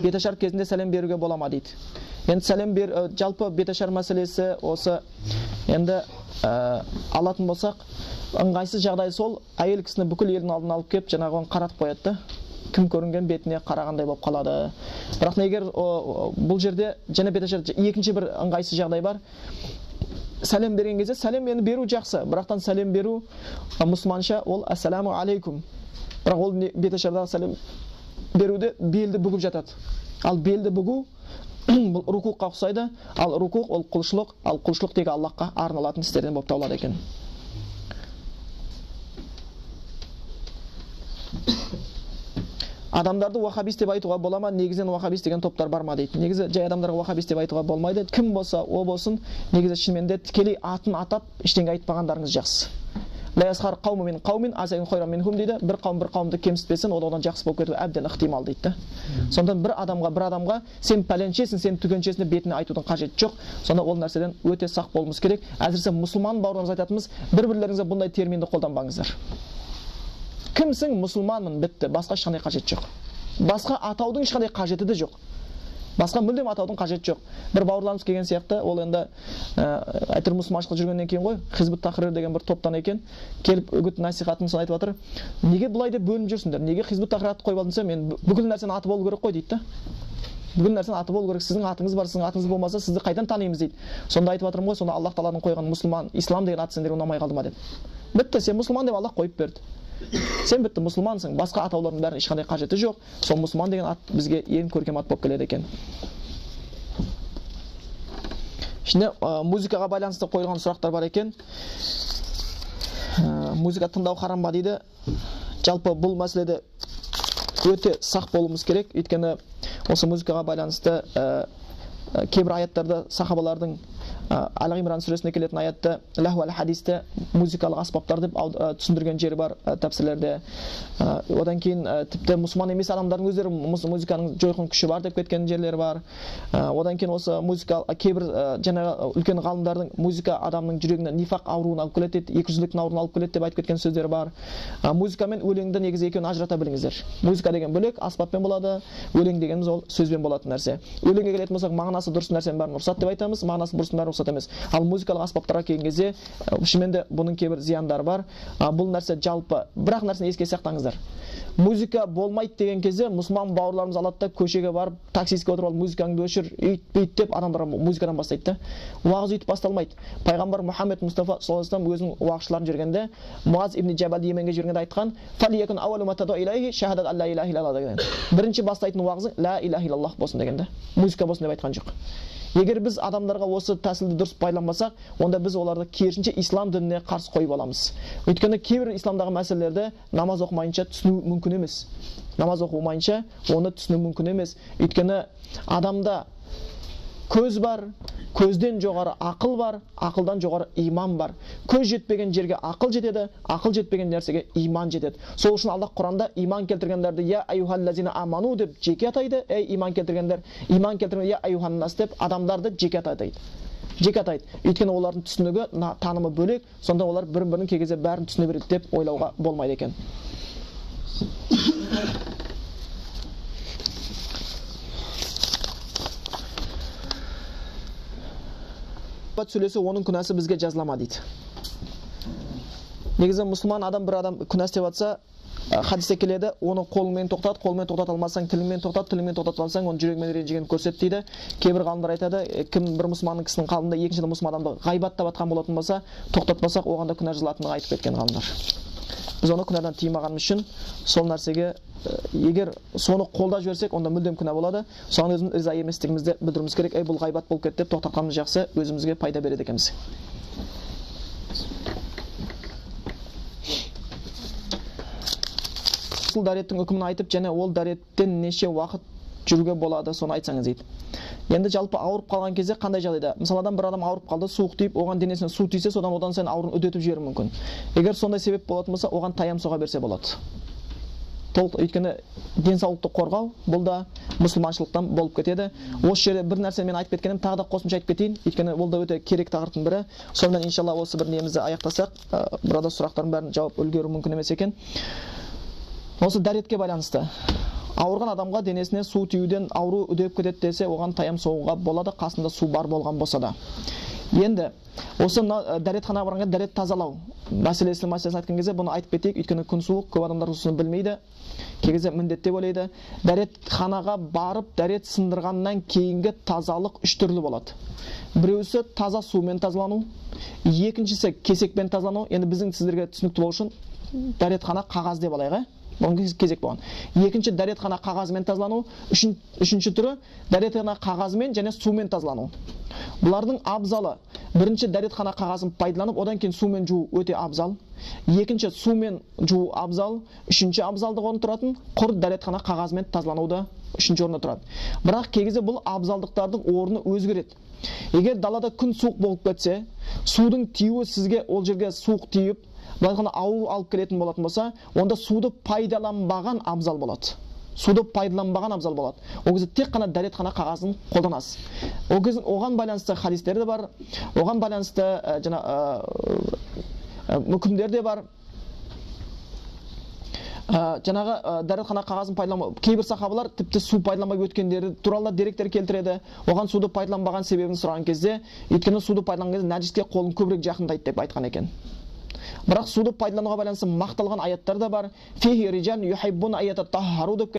Беташар кезінде сәлем беруге бола ма дейді. Енді сәлем бер, жалпы беташар мәселесі осы енді алатын болсақ, ыңғайсыз жағдай сол, әйел кісіні бүкіл елдің алдына алып келіп, жаңағы оны қаратып қояды да, кім көрінген бетіне қарағандай болып қалады. Бірақ егер бұл жерде және беташар екінші бір ыңғайсыз жағдай бар. Сәлем берген кезде сәлем енді беру жақсы, бірақтан сәлем беру мұсылманша ол ассаламу алейкум. Бірақ ол беташардағы сәлем беруде белді бүгіп жатады. Ал белді бүгу бұл рукуққа ұқсайды, ал рукуқ ол құлшылық, ал құлшылық тек Аллахқа арналатын істерден болып табылады екен. Адамдарды уахабист деп айтуға бола ма? Негізінен уахабист деген топтар бар ма дейді. Негізі жай адамдарға уахабист деп айтуға болмайды. Кім болса, о болсын, негізі шынымен де тікелей атын атап, ештеңе айтпағандарыңыз жақсы. Ла ясхар қауму мин қаумин аса ин хайран минхум дейді. Бір қауым бір қауымды кемсітпесін, одан жақсы болып кетуі әбден ықтимал дейді. Сондықтан бір адамға сен пәленшесің, сен түгеншесің деп бетіне айтудың қажеті жоқ. Сонда ол нәрседен өте сақ болуымыз керек. Әсіресе мұсылман бауырларымыз айтатынымыз, бір-бірлеріңізге бұндай терминді қолданбаңыздар. Кімсің? Мұсылманмын, бітті. Басқа ешқандай қажет жоқ. Басқа атаудың ешқандай қажеті де жоқ. Басқа мүлдем атаудың қажеті жоқ. Бір бауырларымыз келген сияқты, ол енді әйтеуір мұсылманшылық жүргеннен кейін ғой, Хизбут Тахрир деген бір топтан екен, келіп үгіт насихатын соны айтып жатыр. Неге бұлай деп бөлініп жүрсіңдер? Неге Хизбут Тахрир аты қойып алдың десем, мен бүкіл нәрсенің аты болу керек қой дейді да. Бүкіл нәрсенің аты болу керек. Сіздің атыңыз бар, сіздің атыңыз болмаса сізді қайдан танимыз дейді. Сонда айтып жатырмын ғой, сонда Аллах тағаланың қойған мұсылман, ислам деген аты сендерге ұнамай қалды ма деп. Бітті, сен мұсылман деп Аллах қойып берді. Сен бітті мұсылмансың, басқа атаулардың бәрінің ешқандай қажеті жоқ. Сол мұсылман деген ат бізге ең көркем ат болып келеді екен. Ішінде музыкаға байланысты қойылған сұрақтар бар екен. Музыка тыңдау харам ба дейді. Жалпы бұл мәселеде өте сақ болуымыз керек. Өйткені осы музыкаға байланысты кейбір аяттарда сахабалардың Әл Ғимран сүресіне келетін аятты ләху әл хадисті музыкалық аспаптар деп түсіндірген жері бар тәпсірлерде. Одан кейін тіпті мұсылман емес адамдардың өздері музыканың жойқын күші бар деп кеткен жерлері бар. Одан кейін осы музыка кейбір жаңағы үлкен ғалымдардың музыка адамның жүрегіне нифақ ауруын алып келеді, екіжүзділіктің ауруын алып келеді деп айтып кеткен сөздері бар. Музыка мен өлеңді негізі екеуін ажырата біліңіздер. Музыка деген бөлек, аспаппен болады, өлең дегеніміз ол сөзбен болатын нәрсе. Өлеңге келетін болсақ, мағынасы дұрыс нәрсенің бәрін рұқсат деп айтамыз, мағынасы бұрыстың бәрі рұқсат емес. Ал музыкалық аспаптарға келген кезде шынымен де бұның кейбір зияндары бар. Бұл нәрсе жалпы бірақ нәрсені еске сақтаңыздар. Музыка болмайды деген кезде мұсылман бауырларымыз алады да көшеге барып таксистке отырып алып музыкаңды өшір, үйт бүйт деп адамдар музыкадан бастайды да. Уағыз өйтіп басталмайды. Пайғамбар Мұхаммед Мұстафа саллаллаху алейхи вассалам өзінің уағызшыларын жібергенде, Муаз ибн Жабалды Йеменге жібергенде айтқан: "Фалиякун ауалу ма тадъу илайхи шахадат ан ла илаха иллаллах" деген. Бірінші бастайтын уағызың ла илаха иллаллах болсын деген да. Музыка болсын деп айтқан жоқ. Егер біз адамдарға осы тәсілді дұрыс пайдаланбасақ, онда біз оларды керісінше ислам дініне қарсы қойып аламыз. Өйткені кейбір исламдағы мәселелерді намаз оқымайынша түсіну мүмкін емес. Намаз оқымайынша оны түсіну мүмкін емес. Өйткені адамда көз бар, көзден жоғары ақыл бар, ақылдан жоғары иман бар. Көз жетпеген жерге ақыл жетеді, ақыл жетпеген нәрсеге иман жетеді. Сол үшін Аллах Құранда иман келтіргендерді я аюхаллазина аману деп жеке атайды, ей иман келтіргендер, иман келтірген я аюханнас деп адамдарды жеке атайды. Жеке атайды. Өйткені олардың түсінігі, танымы бөлек, сонда олар бір-бірінің кей кезде бәрін түсіне береді деп ойлауға болмайды екен. Сөйлесе оның күнәсі бізге жазыла ма дейді. Негізі мұсылман адам бір адам күнә істеп жатса, хадисте келеді, оны қолыңмен тоқтат, қолыңмен тоқтата алмасаң, тіліңмен тоқтат, тіліңмен тоқтата алмасаң, оны жүрегімен ренжігенін көрсет дейді. Кейбір ғалымдар айтады, кім бір мұсылманның кісінің қалында екінші мұсылман адамды ғайбаттап жатқан болатын болса, тоқтатпасақ, оған да күнә жазылатынын айтып кеткен ғалымдар. Біз оны күнәдан тыймағанымыз үшін сол нәрсеге егер соны қолдап жіберсек, онда мүлдем күнә болады. Соған өзіміз риза еместігімізді білдіруіміз керек. Ей, бұл ғайбат болып кетті деп тоқтатқанымыз жақсы, өзімізге пайда береді екенбіз. Бұл дәреттің үкімін айтып, және ол дәреттен неше уақыт жүруге болады, соны айтсаңыз дейді. Енді жалпы ауырып қалған кезде қандай жағдайда? Мысалы, адам бір адам ауырып қалды, суық тиіп, оған денесіне су тисе, содан одан сайын ауруын үдетіп жіберуі мүмкін. Егер сондай себеп болатын болса, оған таям соға берсе болады. Толық, өйткені денсаулықты қорғау бұл да мұсылманшылықтан болып кетеді. Осы жерде бір нәрсені мен айтып кеткенім, тағы да қосымша айтып кетейін, өйткені ол да өте керек тақырыптың бірі. Сонымен иншалла осы бір немізді аяқтасақ, burada сұрақтардың бәрін жауап үлгеру мүмкін емес екен. Осы дәретке байланысты. Ауырған адамға денесіне су тиюден ауру үдеп кетеді десе, оған таям соғуға болады, қасында су бар болған болса да. Енді осы дәретханаға барған кезде дәрет тазалау мәселесін айтқан кезде бұны айтып кетейік, өйткені күн суық, көп адамдар осыны білмейді, кей кезде міндет деп ойлайды. Дәретханаға барып дәрет сындырғаннан кейінгі тазалық үш түрлі болады. Біреусі таза сумен тазалану, екіншісі кесекпен тазалану. Енді біздің сіздерге түсінікті болу үшін дәретхана қағаз деп алайық, бұның кезек болған. Екінші дәретхана қағазымен тазалану, үшінші түрі дәретхана қағазымен және сумен тазалану. Бұлардың абзалы, бірінші дәретхана қағазын пайдаланып, одан кейін сумен жуу өте абзал. Екінші сумен жуу абзал, үшінші абзалдық орын тұратын құр дәретхана қағазымен тазалану да үшінші орында тұрады. Бірақ кей кезде бұл абзалдықтардың орны өзгереді. Егер далада күн суық болып кетсе, судың тиюі сізге ол жерге суық тиіп, былай айтқанда ауру алып келетін болатын болса, онда суды пайдаланбаған абзал болады. Суды пайдаланбаған абзал болады. Ол кезде тек қана дәретхана қағазын қолданасыз. Ол кезде оған байланысты хадистер де бар, оған байланысты үкімдер де бар. Жаңағы дәретхана қағазын пайдаланбау, кейбір сахабалар тіпті су пайдаланбай өткендері туралы деректер келтіреді. Оған суды пайдаланбаған себебін сұраған кезде, өйткені суды пайдаланған кезде нәжіске қолын көбірек жақындайды деп айтқан екен. Бірақ суды пайдалануға байланысты мақталған аяттар да бар. Фихи рижал юхиббун аятаттахару деп